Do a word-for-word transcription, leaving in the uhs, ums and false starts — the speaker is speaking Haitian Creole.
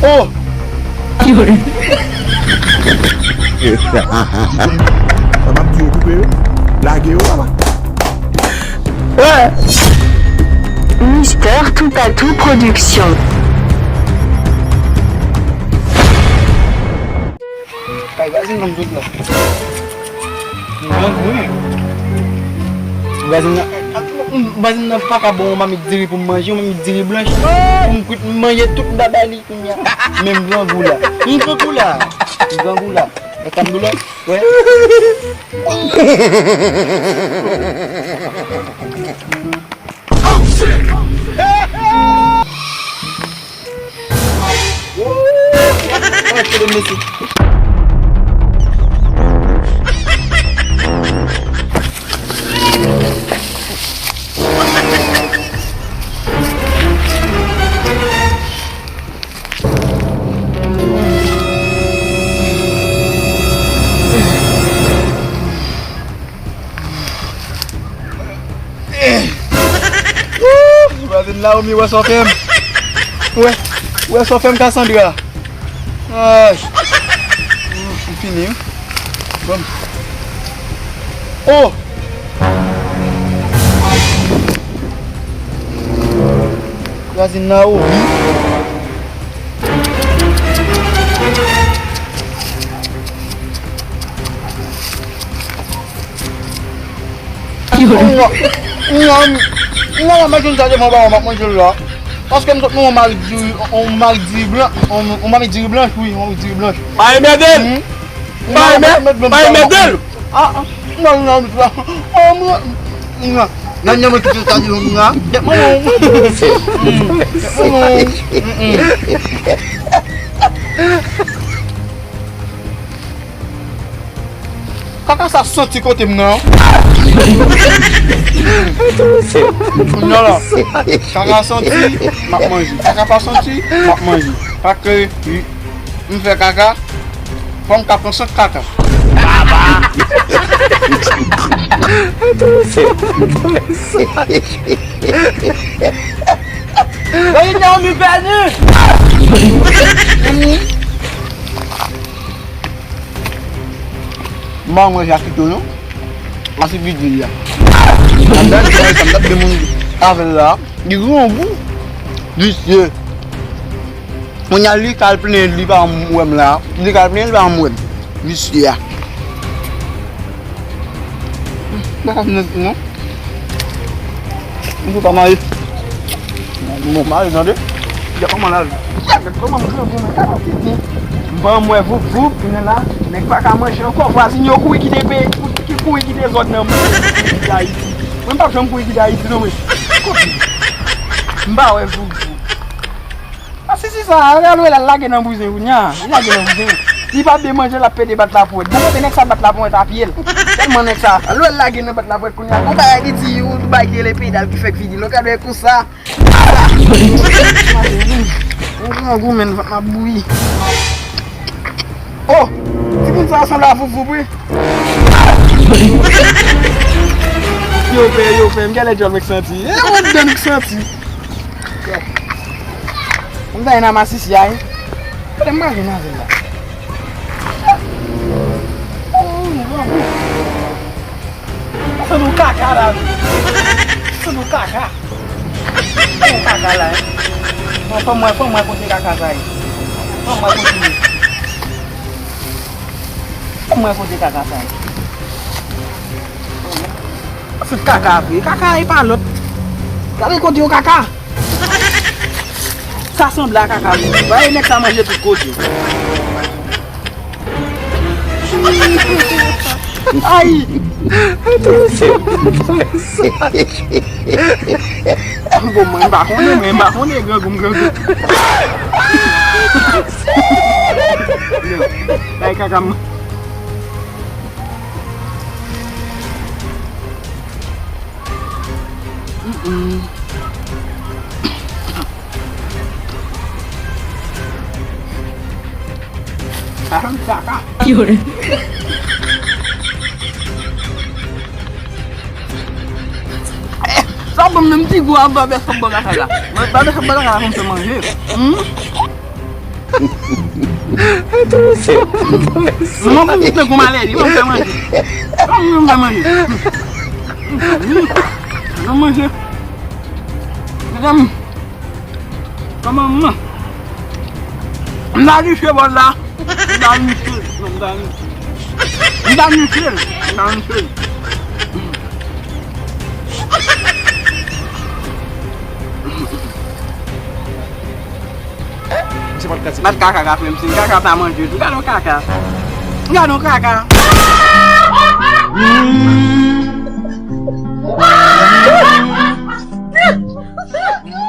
Oh! Sa m ap di yo koupe yo. Lage yo laba. Mister Toupatou Production. Kay vwazen nan m sot la. M grangou wi. Vwazen nan, vwazen nan pa ka ban m yon mamit diri pou m manje, yon mamit diri blanch. Pou m kwit, m manje tout m ta ba li kounye a. Men m grangou la. M grangou la. M grangou la. Mwen tann doulè. Wè. Vwazen Naomi, wè sa w fè m. Wè, wè sa w fè m, Cassandra. Ay. M fini wi. Bon. Oh. Vwazen Naomi. Non, non, non, mwen jwenn sa devan ba mwen, m ap manje l la. Paske m sot nan yon mari diri, yon mari diri blan, yon, yon mari diri blanch, wi, yon mari diri blanch. Pa remède l! Pa remède l! Pa remède l! Ah, ah, non, non, non, non, non, non, non, mwen kite sa di yon la. Dèk mwen, non. Dèk mwen, non. Kaka sa santi kote m nan. Kounya la, kaka santi, m ap manje. Kaka pa santi, m ap manje. Paske m fè kaka, fò m ka pran sant kaka. Mwen nan mi pèdi. M pa manje ak kito non. Masi vide li a. Andan li sa, m t ap de moun avè l la. Li grangou. Visye. Kounye a li k al plenyen li pa janm wè m la. Li k al plenyen li pa janm wè m. Visye a. M pa ka fini non. M tou pa mare. Bon, mare tande. Gade kòman l al. Gade kòman m grangou men kaka tete. M pa janm wè voup voup, kounye a la, nèg pa ka manje ankò. Vwazin yo kouri kite peyi, ki kouri kite zòn nan. Mwen m p ap janm kouri kite Ayiti non men. M pa wè voup voup. Masisi sa, al wè l al lage nan bouzen kounye a. Li lage nan bouzen. Li pa byen manje, l ap pede bat lapwèt. Bon, kote nèg sa bat lapwèt a pye l. Tèlman nèg sa, al wè l lage nan bat lapwèt kounye a. Gon bagay li di, yon bagay ki rele pedal ki fèk vini. Lòt gade konsa. Yon grangou men, vant m ap bouyi. Oh! Timoun sa sanble a vouvoup wi. Yo fè, yo fè, m genlè djòl mwen k santi. E mwen dan m k santi. M ta nan masisi a wi. Kote m pral jwenn avè l la? Santi yon kaka la wi. Santi yon kaka. Santi yon kaka la wi. Bon, fò m wè, fò m wè kote kaka sa ye. Fò m wè kote l ye. Fò m wè kote kaka sa ye. Fout kaka vre. Kaka e pa lòt. Gade kote yon kaka. Sa sanble a kaka vre. Ba e nèg sa manje tout kote. Ay! Bon, mwen m pa konnen, mwen m pa konnen, grangou m grangou. Ay, kaka m. Mm-mm. Ahan, kaka. Yo. Sa bon menm ti gou a babè sòp bò lakay la. Mwen babè sòp bò lakay la konn fè manje. Hmm? Mwen pou mwen tankou maladi, mwen fè manje. Mwen fè manje. Mwen manje. Medam, kòman mwen? M ta niche bòl la. M ta niche. Non, m ta niche. M ta niche. M ta niche. Bat kaka ka fè m siy. Kaka pa manje tou. Gade yon kaka. Gade yon kaka.